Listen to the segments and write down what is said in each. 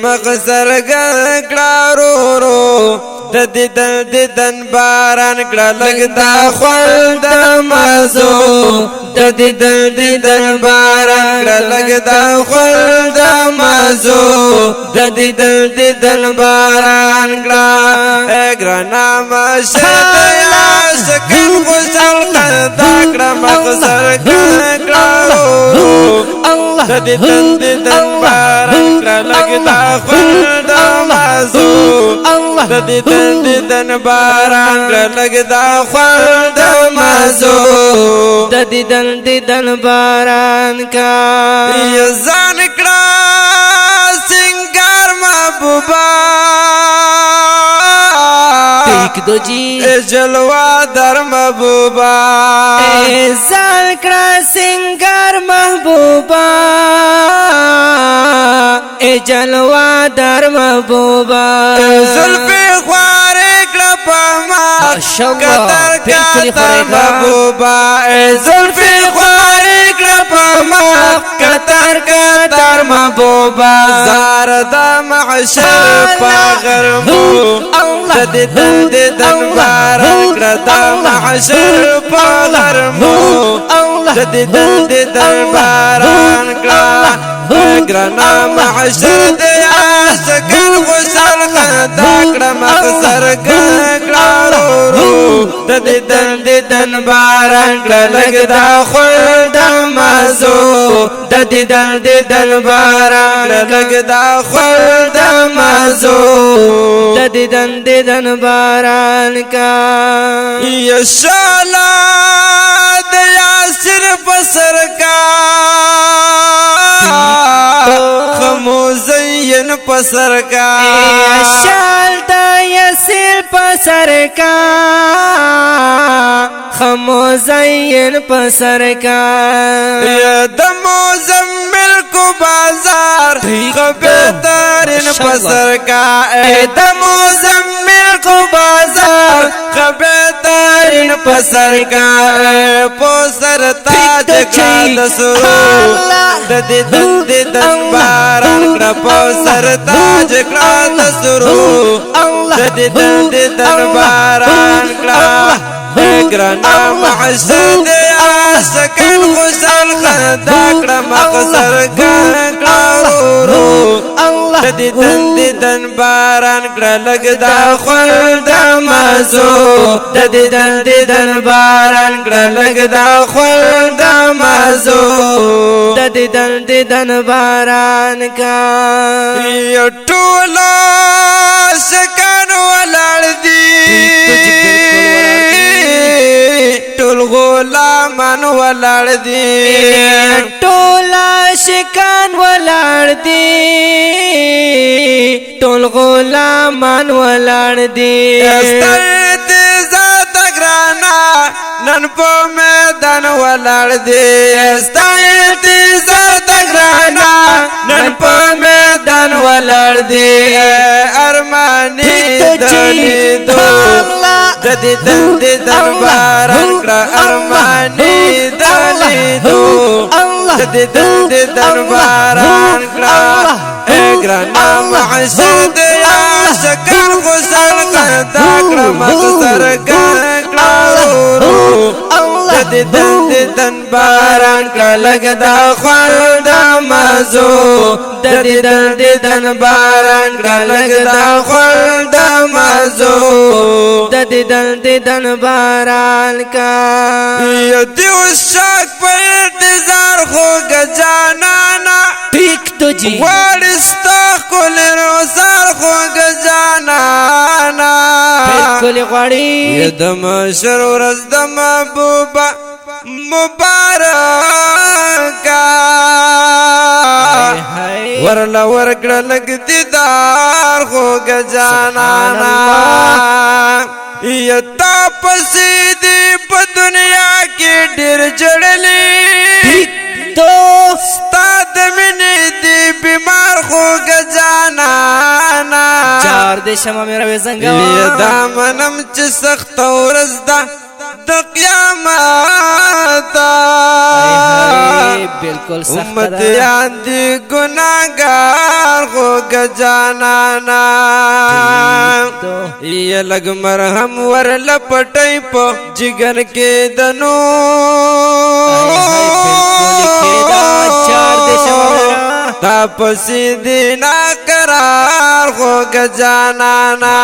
مغزر کړه رورو د دیدن دیدن باران کړه لګ دا خپل د مزو، د دیدن دیدن باران کړه لګ دا خپل د مزو، د دیدن دیدن باران کړه. ګرانا مشه یا سکن خوشال خندا کړه، مغزر کړه الله، د دیدن دیدن باران کړه لګ دا خپل د مزو، الله، د دیدن دیدن باران کړه لګ دا خپل د مزو، د دیدن دیدن باران کا. ځان کړه سنگار محبوبا، ٹھیک دو جی، جلوا در محبوبا، ځان کړه سنگار محبوبا، اے جلوا در محبوبا، زلف خوار کړه پما ماشاءالله، کتر بالکل کتر محبوبا، زلف خوار کړه پما کتر کتر محبوبا، زار د محشر پاغرمو، الله، د دیدن دیدن باران کړه د محشر پاغرمو، الله، د دیدن دیدن باران کړه. ګرانا محشر دی عاشقان خوشحال خندا کړه، مخسر کړه رورو، د دیدن دیدن باران کړه لګ دا خپل د مزو، د دیدن دیدن باران لګ دا خپل د مزو، د دیدن دیدن باران کا. یشالا د یاسر پسر کا خموزین پسر کا، شال د یسر پسر کا خموزین پسر کا، د مزمل کو بازار خبردارن پسر کا، د مزمل کو بازار خبردارن پسر کا، پوسر تاج کړه د سرو، د دیدن دیدن باران کړه، پوسر تاج کړه د سرو، الله، د دیدن دیدن باران کړه. ګرانا محشر دی عاشقان خوشحال خندا کړه، مخسر کړه ورو، الله، د دیدن دیدن باران کړه لګ دا خپل د مزو، د دیدن دیدن باران کړه لګ دا خپل د مزو، د دیدن دیدن باران کا. یو ټول عاشقان ولاړ دي، ټول غلامان ولاړ دي، ټول عاشقان ولاړ دي، ټول غلامان ولاړ دي. ستر ذات ګرانا نن په میدان ولاړ دي، ستر ذات ګرانا نن په میدان ولاړ دي، ارمانی دلیدو د دیدن دیدن باران کړه، ارمانی دلیدو د دیدن دیدن باران کړه. ګرانا محشر دی عاشقان خوشحال خندا کړه، مخسر کړه ورو، د دیدن دیدن باران کړه لګ دا خپل د مزو، د دیدن دیدن باران کړه لګ دا خپل د مزو، د دیدن دیدن باران کا. یو دیو شاک په انتظار خو جانانا، ٹھیک تو جی، غواړي ستا ښکلی روزار خو جانانا، بالکل غواړي. د مشر ورځ د محبوبا مبارکا، ورله ورکړه لږ دیدار خو جانانا، یتا پسې دی په دنیا کې ډېر جړلې، تو ستا د مینې دی بیمار خو جانانا، چار دې شمه میرا وې څنګه دا منم چې سخت ورځ ده د قیامت، بالکل سخت ده، امتیان دي ګناګار جانانا. یې لګ مرهم ور لپټي په جګر کې دنو. تا پسې دینا قرار خوږ جانانا.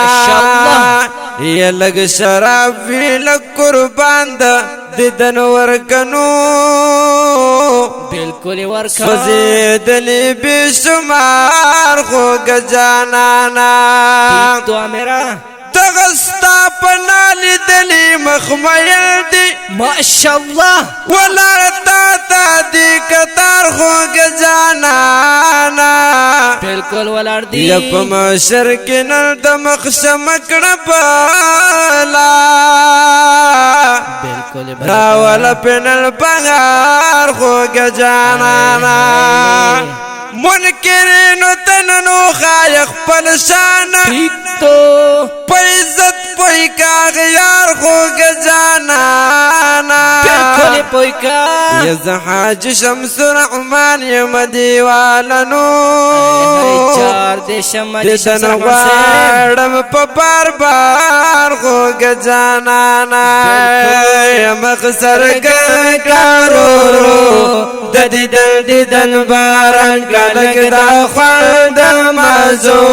یې لګ شراب وی لګ قربان د دیدن ورکنو. بالکل ورکا. سوزیدلی بشمار خوږ جانانا. تو میرا دغستا پنا لیدلی مخمیل دی. ماشاءالله. ولاړ تا تا دی کتار خوږ جانانا. بالکل ولاړ دی. یپ مشر کې نل د مخ شمکړه بالا. بالکل. راول پنل بغار خوږ جانانا. منکرینو تننو خای خپل شان. تو په عزت پوی کا غیار خوږ جانانا. بالکل پوی کا. یز حاج شمس الرحمن یم دیوالنو. چار دې شم دیدن غواړم په بار بار خوږ جانانا. مخ سر کارو د دیدن دیدن باران کلک دا خوند مازو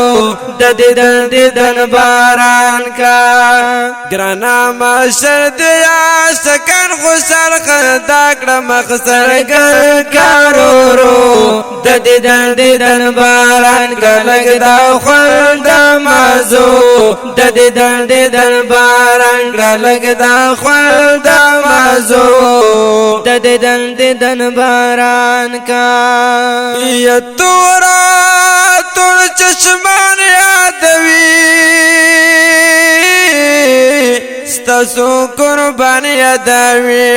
د دیدن دیدن باران کا. ګرانا معاشر دی عاشقان خوشحال خدا کړه مخ سر کارو د دیدن دیدن باران کلک دا خوند مازو د دیدن دیدن باران کلک دا خوند مازو د دیدن دیدن باران کا. یا تورا تور چشمان یادوي ستاسو قربان یادوي.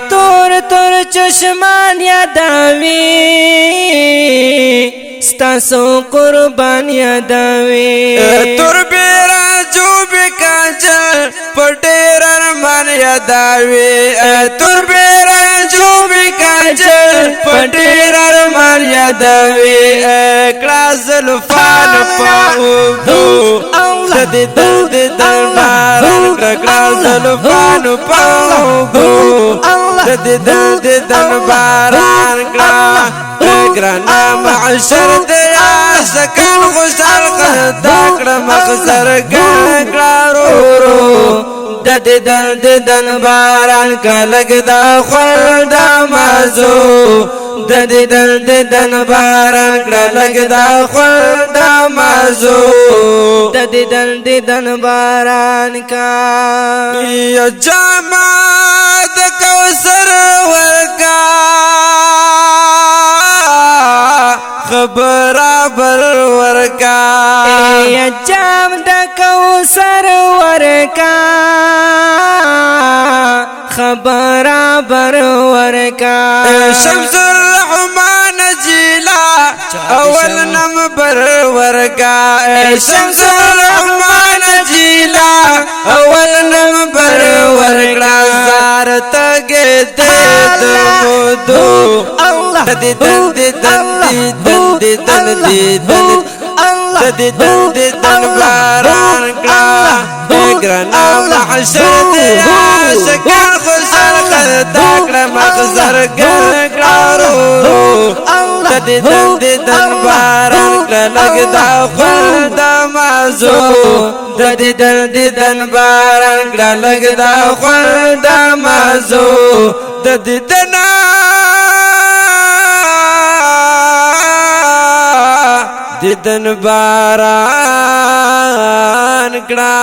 تور تور چشمان یادوي ستاسو قربان یادوي. تور بیرا جو بکاجل په ډېر ارمان یادوي. تور بیرا جو بکاجل په ډېر ارمان یادوي. کړه زلفان په اوبو د دیدن دیدن باران کړه زلفان په اوبو د دیدن دیدن باران کړه. ګرانا معاشر دی عاشقان خوشحال خدا کړه مخسر کړه رو د دیدن دیدن باران کلک دا خوند مازو د دیدن دیدن باران کړه لګ دا خوند مازو د دیدن دیدن باران کا. یا جامع د کوثر ورکا خبر بر ورکا. یا جام د کوثر ورکا خبر بر ورکا. شمس الرحمن جیلا اول نمبر ورکا. شمس الرحمن جیلا اول نمبر ورکا. زار تگے دے دمودو الله دیدن دیدن دیدن دیدن دیدن دیدن دیدن باران کړه. ګرانا محشر دی عاشقان خوشحال خدا کړه مخزر کړه رو دیدن دیدن باران کړه لګ دا خوند مازو د دیدن دیدن باران کړه لګ دا خوند مازو د دیدن دیدن باران کړه.